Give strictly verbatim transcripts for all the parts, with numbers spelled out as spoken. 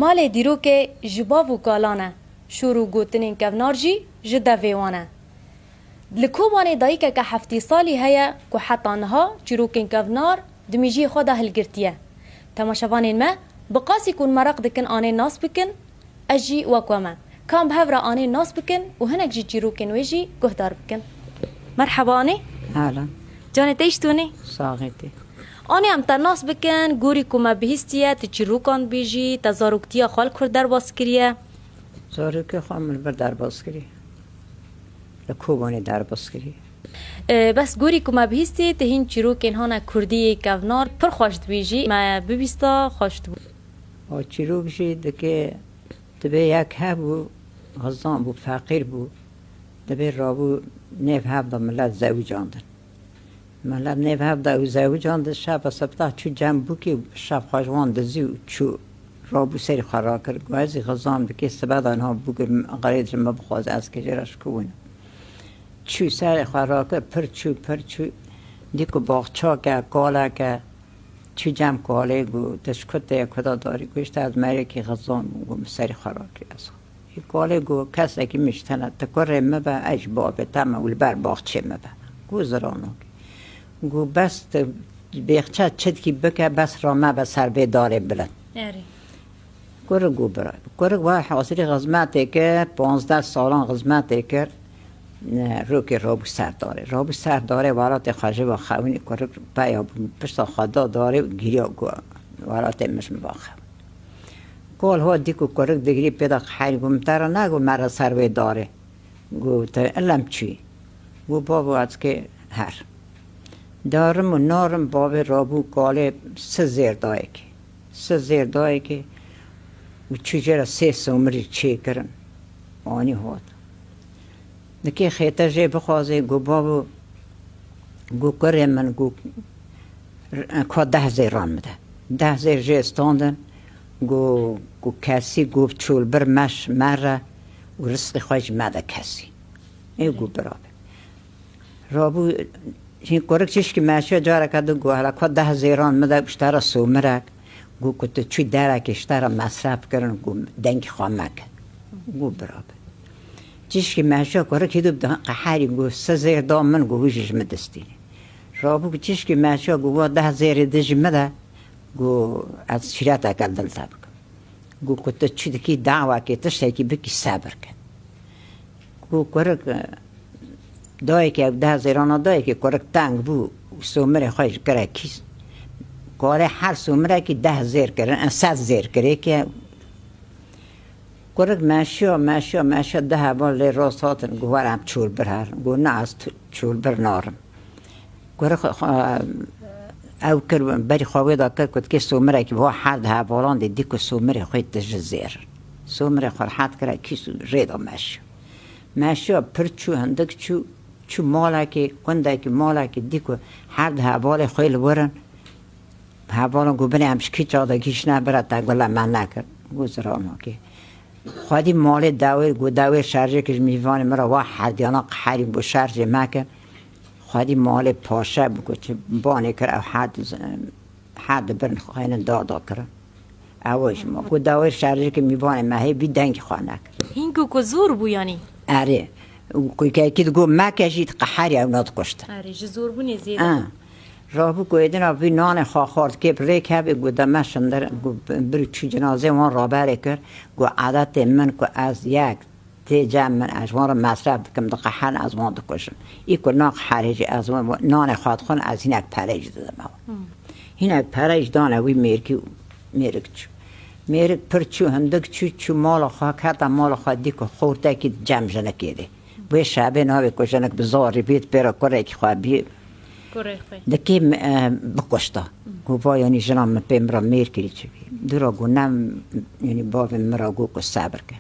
Malê dîrokê ji bav û kalan e. Şûr û gotinên kevnar jî ji devê wan e. Li Kobanê dayikeke heftî salî heye ku heta niha çîrokên kevnar di mîjiyê xwe de hilgirtiye. Temaşevanên me, bi qasî ku hûn meraq dikin anê nas bikin, ez jî wek we me. Ka em bi hev re anê nas bikin û hinek jî çîrokên wê jî guhdar bikin. Merheba anê. Hela. Canê te îştonê? Saxê te. Anê em te nas bikin, gorî ku me bihîstiye, tu çîrokan dibêjî, te zaroktiya xwe li kur derbas kiriye? Zarokê xwe min li vir derbas kiriye. Li Kobanê derbas kiriye. E, bes gorî ku me bihîstî, tu hîn çîrokên hane kurdî, kevnar, pir xweş dibêjî. Me bibîsta, xweş dibû. O çîrok jî dike, dibê yek hebû, xizan bû, feqîr bû. Dibê rabû nêv hev de milet zewicandin. Milet nêv hev de û zewicandin, şeva sibta çû cem bûkê, şev xwe ji wan dizî û çû rabû serê xwe rakir. Got, ez jî xizan bikê sibe de niha bûkê qirêj ji min bixwaze, ez kê jê re şikûnim. Çû serê xwe rakir, pir çû, pir çû. Dî ku baxçak e, kalek e. Çû cem kalê, got, tu ji ku te ye, ku da darî? Got, işte ez merekî xizan bûm, got, min serê xwe rakir ez. Ê kalê got, kesekî min ji te ne, tu kurê min be, ez ji bavê te me û li ber baxçê min be. Got, ziranokê. Got, bes tu bêxçe çitkî bike, bes ra me be ser vê darê bilind. Erê. Kurik got, bira. Kurik wa hazirî xizmetê kir, panzdeh salan xizmetê kir. Ne, rokê rabû ser darê. Rabû ser darê, welatê xwe ji ve xewinî, kurik peya bû, pişta xwe da darê û giriya, got, welatê min ji min ve xewin. Kal hat dî ku kurik digirî, pê de qeherî, got, min te re negot mere ser vê darê? Got, te ilem çûyî? Got, bavo, ez kê her. Darim û narim, bavê rabû kalê si zêr dayekê. Si zêr dayekê û çû jê re sê somirî çêkirin. Anî hat. Dikê xête jê bixwazê, got, bavo, got, kurê min, got, ka deh zêran min de. Deh zêr jê standin, got, got, kesî, got, çolbir meş mere û rizqê xwe jî mede kesî. Ê got, bira be. Rabû, hîn kurik çişkî meşiya, careke din got, hela ka deh zêran min de, ji te re somirek, got, ku tu çû derekê ji te re mesref kirin, got, dengê xwe meke. Got, bira be. Çişkî meşiya, kurik hîdû bi qeherî, got, si zêr da min, got, wî jî ji min distîne. Rabû ku çişkî meşiya, got, wa deh zêrê di ji min de, got, ez şîreteke li dil te bikim. Got, ku tu çi dikî, dawekê, tiştekî bikî, sebir ke. Got, kurik, e, dayekê, ew deh zêrana dayekê, kurik teng bû, somirê xwe ji kire kîs. Karê her somirekî deh zêr kirin, e, sed zêr kirê ke. Kurik meşiya, meşiya, meşiya, du heval lê rast hatin, got, were em çolbir herin. Got, na, ez tu-, çolbir narim. Kurik xwe, xwe, ew kir, berî xwe wê de kir, ku dikê somirekî bi her di hevalan de dî ku somirê xwe tije zêr. Somirê xwe rehet kire kîs û rê de meşiya. Meşiya pir çû, hindik çû, çû malekê, gundekî, malekî dî ku her di hevalê xwe li wir in. Hevalan got, binê em ji kîça de gihîştine, bira te gule me nekir. Got, ziranokê. Xwedî malê dewêr, got, dewêr şerjêkê ji mîvanê min re wa herdiyana qeherî, got, şerjê meke. Xwedî malê paşe bû, got, çi banê kir, ew her di, her di birin xweynin dada kirin. Ew ji ma. Got, dewêr şerjêkê mîvanê me hê bî, dengê xwe nekir. Hîn ku, ku zor bû yanî? Erê. Ku kekî digot meke jî, diqeherî, ew nadikuştin. Erê, ji zorbûnê zêde. Ha. Rabû ku êdina vî nanê xwe xwar dikê bi rêk hebê, got, de me şindir, got, bir çû cinazê wan raberê kir, got, adetê min ku ez yek tê cem min, ez ji wan re mesref dikim, diqeherin, ez wan dikujim. Î ku naqeherê jî ez wan, nanê xwe dixwin, ez hinek perê jî didim ew. Hmm. Hinek perê jî dane wî mêrkî û mêrik çû. Mêrik pir çû, hindik çû, çû mala xwe, kete mala xwe, dî ku xortekî cem jinikê dê. Wê şevê navê ku jinik bi zarî bît, pê re kurekî xwe bî. Kurê xwe. Dikê, e, bikuşta. Got, va yanî jina min pê min re mêr kirî çi bî. Dûra got, ne, yanî bavê min re got ku sebir ke.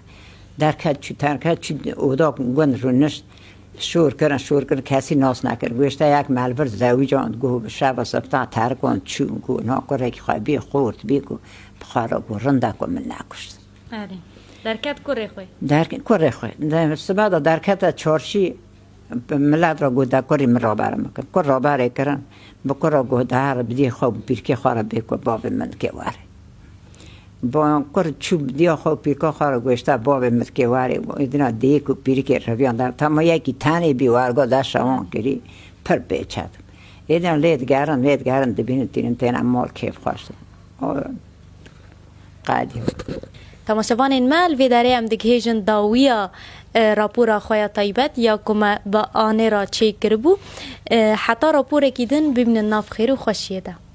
Derket çû, derket çû, oda gund rûnişt. Şor kirin, şor kirin, kesî nas nekir. Got, işte yek me li vir zewîcan, got, bi şeva sifta terikon çû, got, na kurekî xwe bî, xort bî, got, bi xwe re got, rinda ku min nekuşt. Erê. Derket kurê xwe. Derk-, kurê xwe. De, sibe de derkete çarşî, milet re got, de kurê min raber min kin. Kur raberê kirin, bi kur re got, de here bidî xwe, bi pîrkê xwe re bê ku bavê min ke were. Bayan kur çû diya xwe pîrka xwe re goşta bavê min dikê warê. Êdina dêk û pîrikê reviyan da. Tama yekî tenê bî wargo da şewan kirî. Pir pêçet. Êdina lê digerin, lê digerin dibînin tînin têne mal kêf xweş. O qedî. Temaşevanên me, li vê derê em digihêjin dawiya e, rapora xwe ya taybet ya ku me bi anê re çêkiribû. E, heta raporekî din bimînin nav xêr û xweşiyê de.